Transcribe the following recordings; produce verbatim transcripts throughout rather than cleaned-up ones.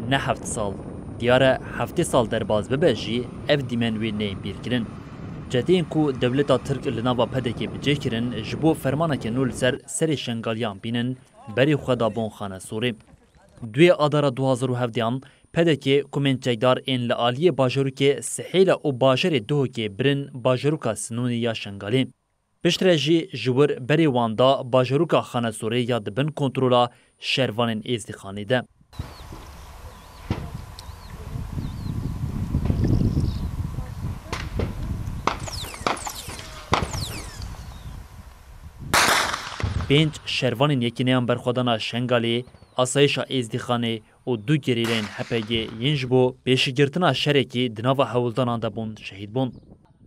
Ne heft sal. Diyar e, heftê sal derbas bibe jî ev dîmen wê neyên bîrkirin. Çeteyên ku dewleta Tirk li nava P D K'ê bi cih kirin, ji bo fermaneke nû li ser serê Şengaliyan bînin, berê xwe dabûn Xanesorê. Duyê Adara du hazar û hevdehan, P D K komên çekdar ên li aliyê bajarokê Sihêla û bajarê Duhokê birin bajaroka Sinûnê ya Şengalê. Piştre jî ji wir berê wan da bajaroka Xanesorê ya di bin kontrola şervanên Êzdîxanê de. Pênc şervanên Yekîneyan Berxwedana Şengalê, Asayişa Êzdîxanê û du gerîleyên H P G yên ji bo pêşîgirtina şerekî di nava hewldanan de bûn şehîd bûn.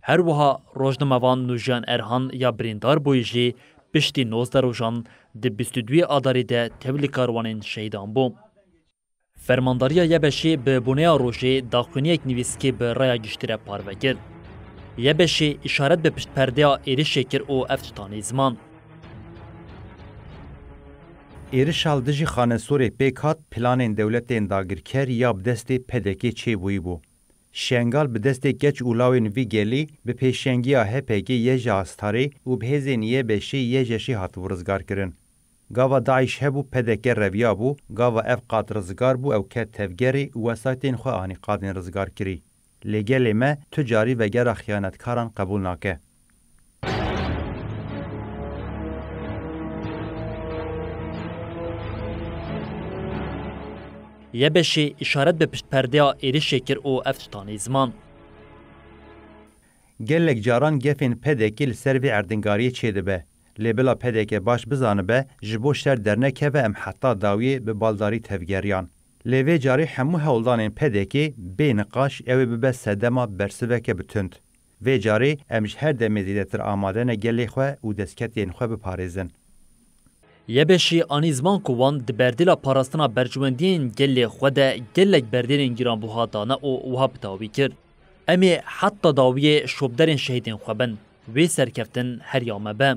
Her wiha rojnamevan Nûjiyan Erhan ya birîndar bûyî jî piştî nozdeh rojan di bîst û duyê Adarê de tevlî karwanên şehîdan bû. Fermandariya Y B Şê bi boneya rojê daxuyaniyek nivîskê bi raya giştî re parve kir. Y B Şê îşaret bi piştperdeya êrişê kir û ev tiştanî ziman. Êrişa li dijî Xanesorê pêk hat, planên dewletên dagirker ya bi destê P D K'ê çêbûyî bû. Şengal bi destê keç û lawên vî gelî bi pêşengiya H P G Y J Astarê û bi hêzên Y B Şê Y J Şê hatibû rizgarkirin. Gava DAIŞ hebû, P D K reviyabû, gava ev qat rizgar bû, ew ket tevgerê û wesaytên xwe anî qadên rizgarkirî. Lê gelê me tu carî vegera xiyanetkaran qebûl nake. Y B Şê îşaret bi piştperdeya êrişê kir û ev tiştanî ziman. Gelek caran gefên P D K li ser vê erdingariyê çêdibe. Lê bila P D K baş bizanibe, ji bo şer dernekeve em heta dawiyê bi baldarî tevgeriyan. Lê vê carê hemû hewldanên P D K bê niqaş ew ê bibe sedema bersiveke bi tund. Vê carê em ji her demê zêdetir amade ne gelê xwe û destketiyên xwe biparêzin. Y B Şê anî ziman ku wan di berdêla parastina berjewendiyên gelê xwe de gelek berdêlên giranbuha dane û wiha bi dawî kir: Em ê heta dawiyê şopderên şehîdên xwe bin. Wê serkeftin her ya me be.